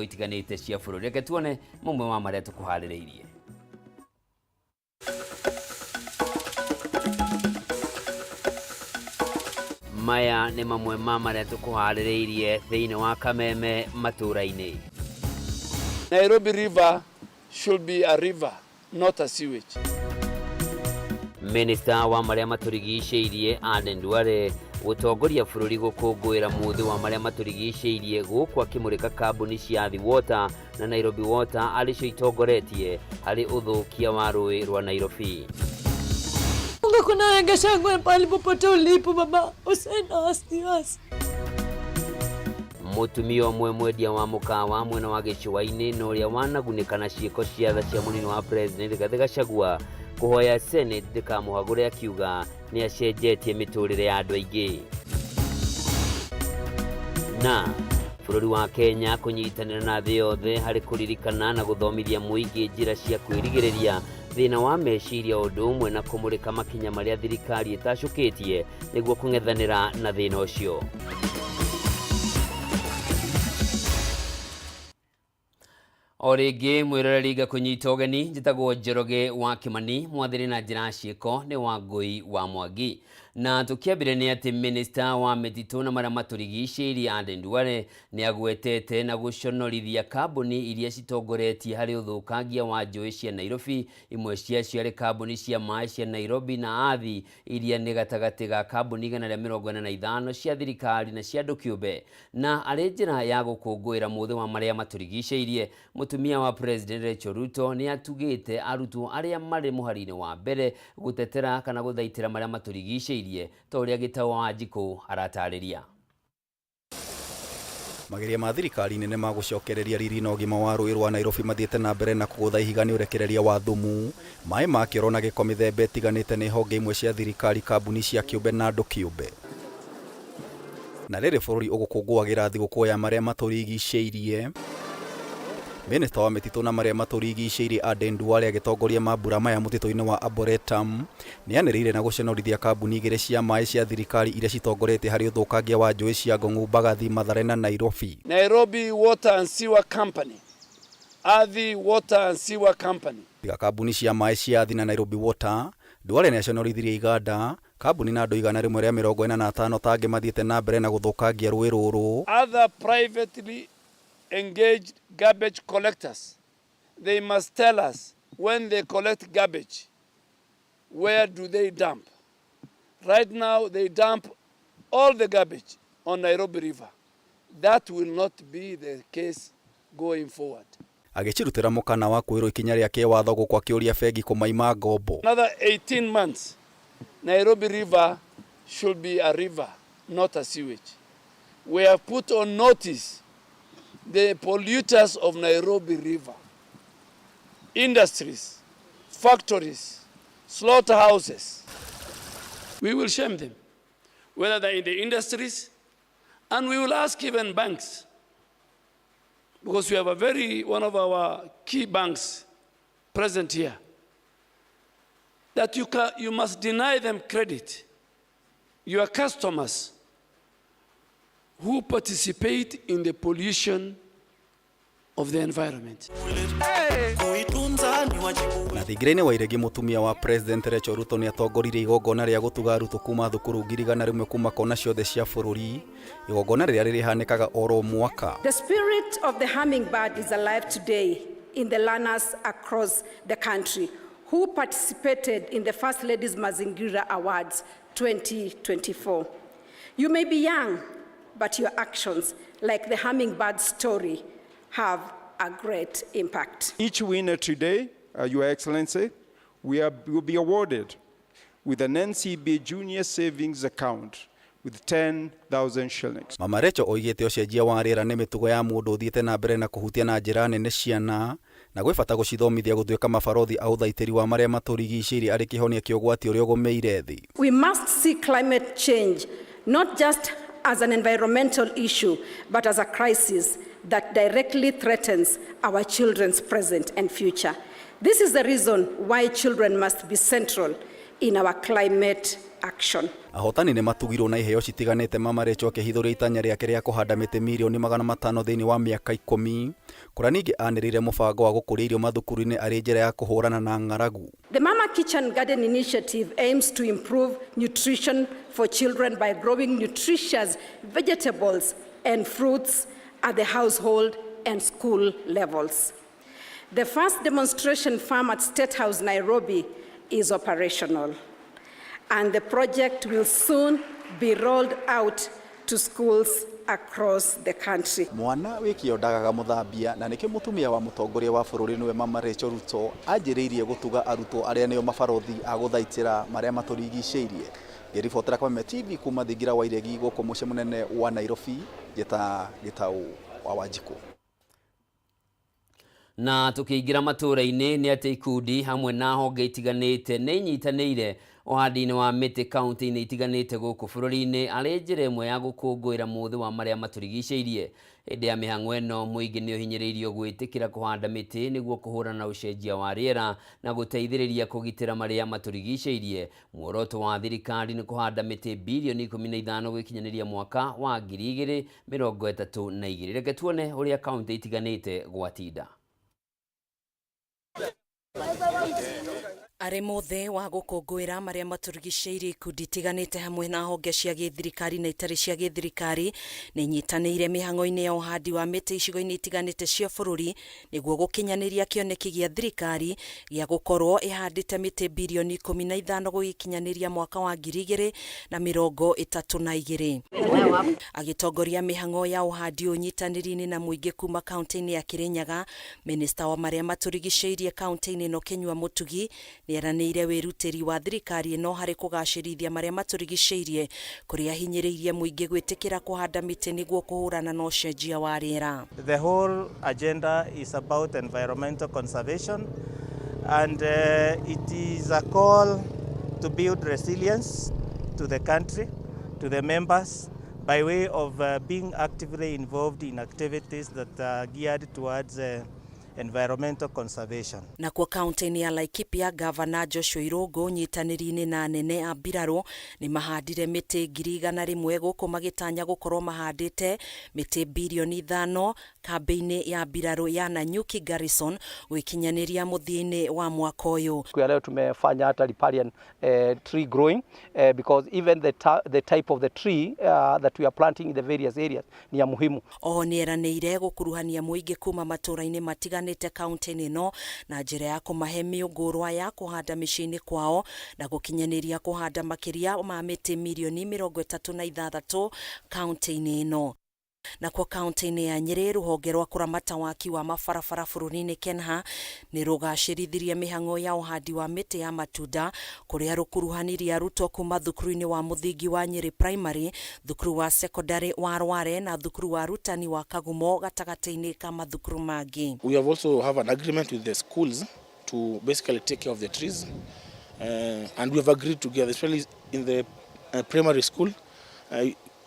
Itiganĩte cia bũrũri. Reke tuone mamwe ma marĩa tũkũharĩrĩirie. Maya nĩ mamwe ma marĩa tũkũharĩrĩirie thĩinĩ wa kameme matũũra-inĩ. Nairobi River should be a river, not a sewage. Minista wa marĩa matũrigicĩirie Aden Duale gũtongoria bũrũri gũkũngũĩra mũthĩ wa marĩa matũrigicĩirie, gũkũ akĩmũrĩka kambuni cia Athi Water na Nairobi Water arĩ cio itongoretie harĩ ũthũkia wa rũĩ rwa Nairobi. Mungu kuna Gachagua pale popote ulipo baba, usiwe na wasiwasi. Mũtumia ũmwe mwendia wa mũkawa mwena wa gĩcũa-inĩ na ũrĩa wanagunĩka na ciĩko cia tha cia mũnini wa President Rigathĩ Gachagua kũhoya Senate ndĩkamũhagũre, akiuga nĩ acenjetie mĩtũrĩre ya andũ aingĩ. Na bũrũri wa Kenya kũnyitanĩra na thĩ yothe harĩ kũririkana na gũthomithia mũingĩ njĩra cia kwĩrigĩrĩria thĩna wa meciria, ũndũ ũmwe na kũmũrĩka makinya marĩa thirikari ĩtacũkĩtie nĩguo kũng'ethanĩra na thĩna ũcio. O rĩngĩ mwĩroreri, ngakũnyita ũgeni. Njĩtagwo Njoroge wa Kĩmani, mwathĩrĩ na njĩra ya ciĩko nĩ Wangũi wa Mwangi. Na tũkĩambire nĩ atĩ minista wa mĩtitũ na marĩa matũrigicĩirie Aden Duale nĩ agwetete na gũconorithia kambuni iria citongoretie harĩ ũthũkangia wa njũĩ cia Nairobi, imwe ciacio arĩ kambuni cia maĩ cia Nairobi na Athi, iria nĩ gatagatĩ ga kambuni 145 cia thirikari na cia andũ kĩũmbe. Na arĩ njĩra ya gũkũngũĩra mũthĩ wa marĩa matũrigicĩirie, mũtumia wa President Rachel Ruto nĩ atugĩte arutwo arĩa marĩ mũhari-inĩ wa mbere gũtetera kana gũthaitĩra marĩa matũrigicĩirie, ta ũrĩa Gĩtaũ wa Wanjikũ aratarĩria. Mageria ma thirikari nene ma gũcokereria riri na ũgima wa rũĩ rwa Nairobi mathiĩte na mbere na kũgũtha ihiga nĩ ũrekereria wa thumu, maĩ ma kĩoro na gĩko mĩthemba ĩtiganĩte nĩ honge imwe cia thirikari, kambuni cia kĩũmbe na andũ kĩũmbe. Na rĩrĩ bũrũri ũgũkũngũagĩra thigũkũ ya marĩa matũrigicĩirie, Minista wa mĩtitũ na marĩa matũrigicĩirie Aden Duale agĩtongoria mambura maya mũtitũ-inĩ wa Arboretum nĩanĩrĩire na gũconorithia kambuni igĩrĩ cia maĩ cia thirikari iria citongoretie harĩ ũthũkangia wa njũĩ cia Ngong'u, Mbagathi, Mathare na Nairobi. Nairobi Water and Sewer Company, Athi Water and Sewer Company. Tiga kambuni cia maĩ cia Athi na Nairobi Water, Duale nĩaconorithirie iganda, kambuni na andũ 145 ta angĩ mathiĩte na mbere na gũthũkangia rũĩ rũrũ. Other privately engaged garbage collectors, they must tell us when they collect garbage, where do they dump? Right now, they dump all the garbage on Nairobi River. That will not be the case going forward. Agĩcirutĩra mũkana wa kwĩrwo ikinya rĩa kĩwatho, gũkũ akĩũria bengi kũmaima ngombo. Another 18 months, Nairobi River should be a river, not a sewage. We have put on notice the polluters of Nairobi River, industries, factories, slaughterhouses. We will shame them, whether they're in the industries, and we will ask even banks, because we have one of our key banks present here, that you must deny them credit. Your customers who participate in the pollution of the environment. Na thingira-inĩ wa iregi, mũtumia wa President Rachel Ruto nĩ atongoririe igongona rĩa gũtuga arutwo kuma thukuru 100,000 kuma kona ciothe cia bũrũri, igongona rĩrĩa rĩrĩhanĩkaga oro mwaka. The spirit of the hummingbird is alive today in the learners across the country who participated in the First Ladies Mazingira Awards 2024. You may be young, but your actions, like the hummingbird story, have a great impact. Each winner today, Your Excellency, will be awarded with an NCB Junior Savings Account with 10,000 shillings. Mama Rachel oigĩte ũcenjia wa rĩera nĩ mĩtugo ya mũndũ ũthiĩte na mbere na kũhutia na njĩra nene ciana, na gwĩ bata gũcithomithia gũtuĩka mabarothi a ũthaitĩri wa marĩa matũrigicĩirie arĩ kĩhonia kĩa ũgwati ũrĩa ũgũmĩire thĩ. We must see climate change not just as an environmental issue, but as a crisis that directly threatens our children's present and future. This is the reason why children must be central in our climate action. Ahotani nĩ matugirwo na iheo citiganĩte. Mama Rachel akĩhithũria itanya rĩake rĩa kũhanda mĩtĩ 500,000,000 thĩinĩ wa mĩaka 10, kũrĩa ningĩ anĩrĩire mũbango wa gũkũria irio mathukuru-inĩ arĩ njĩra ya kũhũrana na ng'aragu. The Mama Kitchen Garden Initiative aims to improve nutrition for children by growing nutritious vegetables and fruits at the household and school levels. The first demonstration farm at State House, Nairobi is operational, and the project will soon be rolled out to schools across the country. Mwana wĩ kĩo ndagaga mũthambia, na nĩkĩo mũtumia wa mũtongoria wa bũrũri, nĩwe Mama Rachel Ruto, anjĩrĩirie gũtuga arutwo arĩa nĩo mabarothi a gũthaitĩra marĩa matũrigicĩirie. Ngĩribotera Kameme TV kuma thingira wa iregi gũkũ mũciĩ mũnene wa Nairobi, njĩta Gĩtaũ wa Wanjikũ. Na tukiingira matũra-inĩ nĩ atĩ ikundi hamwe na honge itiganĩte nĩ inyitanĩire ũhandi-inĩ wa mĩtĩ kaunti-inĩ itiganĩte gũkũ bũrũri-inĩ arĩ njĩra ĩmwe ya gũkũngũĩra mũthĩ wa marĩa matũrigicĩirie. Hĩndĩ ya mĩhang'o ĩno, mũingĩ nĩ ũhinyĩrĩirio gwĩtĩkĩra kũhanda mĩtĩ nĩguo kũhũrana na ũcenjia wa rĩera na gũteithĩrĩria kũgitĩra marĩa matũrigicĩirie. Muoroto wa thirikari nĩ kũhanda mĩtĩ 15 bilioni gwĩkinyanĩria mwaka wa 2032. Reke tuone ũrĩa kaunti itiganĩte gwatinda. Arĩ mũthĩ wa gũkũngũĩra marĩa matũrigicĩirie, ikundi itiganĩte hamwe na honge cia gĩthirikari na itarĩ cia gĩthirikari nĩ inyitanĩire mĩhang'o-inĩ ya ũhandi wa mĩtĩ icigo-inĩ itiganĩte cia bũrũri nĩguo gũkinyanĩria kĩoneki gĩa thirikari gĩa gũkorwo ĩhandĩte mĩtĩ 15 bilioni gũgĩkinyanĩria mwaka wa 2032. Agĩtongoria mĩhang'o ya ũhandi ũyũ ũnyitanĩri-inĩ na mũingĩ kuma kaunti-inĩ ya Kĩrĩnyaga, minista wa marĩa matũrigicĩirie kaunti-inĩ ĩno, Kĩnyua Mũtugi, nĩeranĩire wĩrutĩri wa thirikari ĩno harĩ kũgacĩrithia marĩa matũrigicĩirie, kũrĩa ahinyĩrĩirie mũingĩ gwĩtĩkĩra kũhanda mĩtĩ nĩguo kũhũrana na ũcenjia wa rĩera. The whole agenda is about environmental conservation, and it is a call to build resilience to the country, to the members, by way of being actively involved in activities that are geared towards environmental conservation. Nakuo kaunti-inĩ ya Laikipia, Gavana Joshua Irũngũ nyitanĩri-inĩ na anene a mbirarũ nĩ mahandire mĩtĩ 100,000 gũkũ magĩtanya gũkorwo mahandĩte mĩtĩ 5 bilioni kambĩ-inĩ ya mbirarũ ya Nanyuki Garrison gwĩkinyanĩria mũthia-inĩ wa mwaka ũyũ. Siku ya leo tumefanya hata riparian tree growing because even the type of the tree that we are planting in the various areas ni ya muhimu. Oho nĩeranĩire gũkuruhania mũingĩ kuma matũũra-inĩ matiganĩte kaunti-inĩ ĩno na njĩra ya kũmahe mĩũngũrwa ya kũhanda mĩciĩ-inĩ kwao na gũkinyanĩria kũhanda makĩria ma mĩtĩ 36 mirioni kaunti-inĩ ĩno. Nakuo kaunti-inĩ ya Nyĩrĩ, rũhonge rwa kũramata waki wa mabarabara bũrũri-inĩ KENHA nĩ rũgacĩrithirie mĩhang'o ya ũhandi wa mĩtĩ ya matunda, kũrĩa rũkuruhanirie arutwo kuma thukuru-inĩ wa mũthingi wa Nyĩrĩ Primary, thukuru wa secondary wa Rware na thukuru wa arutani wa Kagumo gatagatĩ-inĩ ka mathukuru mangĩ. We have also have an agreement with the schools to basically take care of the trees, and we have agreed together, especially in the primary school.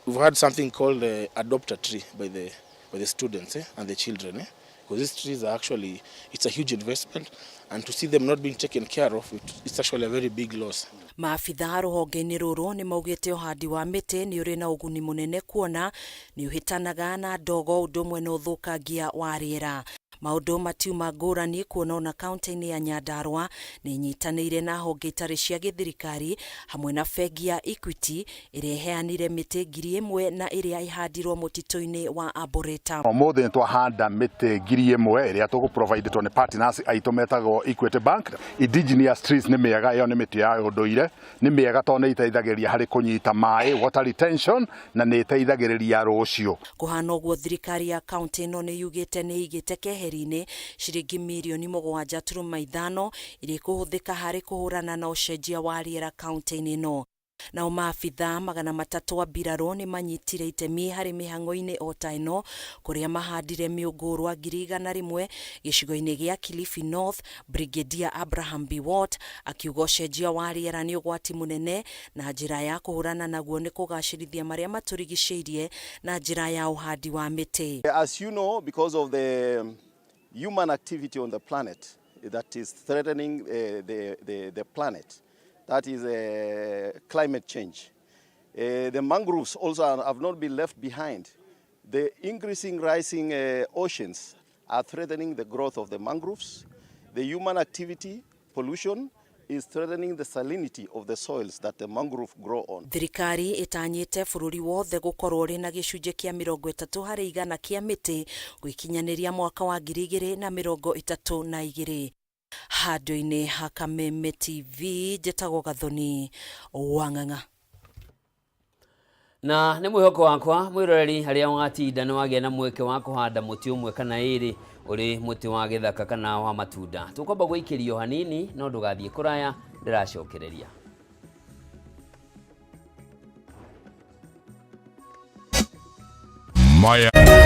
We've had something called adopt a tree by the students and the children, because these trees are actually, it's a huge investment, and to see them not being taken care of, it's actually a very big loss. Maabitha rũhonge-inĩ rũrũ nĩ maugĩte ũhandi wa mĩtĩ nĩ ũrĩ na ũguni mũnene kuona nĩ ũhĩtanaga na ndogo ũndũ ũmwe na ũthũkangia wa rĩera. Maũndũ matiuma ngũrani kuona ona kaunti-inĩ ya Nyandarua nĩ inyitanĩire na honge itarĩ cia gĩthirikari hamwe na bengi ya Equity ĩrĩa ĩheanire mĩtĩ 1,000 na ĩrĩa ĩhandirwo mũtitũ-inĩ wa Arboretum. Ũmũthĩ nĩ twahanda mĩtĩ 1,000 ĩrĩa tũgũ provide nĩ partners aitũ metagwo Equity Bank. Indigenous trees nĩ mĩega, ĩyo nĩ mĩtĩ ya ũndũire, nĩ mĩega tondũ nĩ iteithagĩrĩria harĩ kũnyita maĩ, water retention, na nĩ ĩteithagĩrĩria rũciũ. Kũhana ũguo, thirikari ya kaunti ĩno nĩ yugĩte nĩ ĩigĩte keheri-inĩ ciringi 7.5 mirioni iria ikũhũthĩka harĩ kũhũrana na ũcenjia wa rĩera kaunti-inĩ ĩno. Nao maabitha 300 a mbirarũ nĩ manyitire itemi harĩ mĩhang'o-inĩ o ta ĩno, kũrĩa mahandire mĩũngũrwa 100,000 gĩcigo-inĩ gĩa Kilifi North. Brigadier Abraham Biwott akiuga ũcenjia wa rĩera nĩ ũgwati mũnene na njĩra ya kũhũrana naguo nĩ kũgacĩrithia marĩa matũrigicĩirie na njĩra ya ũhandi wa mĩtĩ. As you know, because of the human activity on the planet that is threatening the planet, That is climate change. The mangroves also have not been left behind. The increasing rising oceans are threatening the growth of the mangroves. The human activity, pollution, is threatening the salinity of the soils that the mangrove grow on. Thirikari ĩtanyĩte bũrũri wothe gũkorwo ũrĩ na gĩcunjĩ kĩa 30% kĩa mĩtĩ gũikinyanĩria mwaka wa 2032. Handũ-inĩ ha Kameme TV, njĩtagwo Gathoni Wang'ang'a. Na nĩ mwĩhoko wakwa mwĩroreri harĩa watinda nĩ wagĩa na mweke wa kũhanda mũtĩ ũmwe kana ĩrĩ ũrĩ mũtĩ wa gĩthaka kana wa matunda. Tũkwamba gũikĩrio hanini no ndũgathiĩ kũraya, ndĩracokereria. Maya.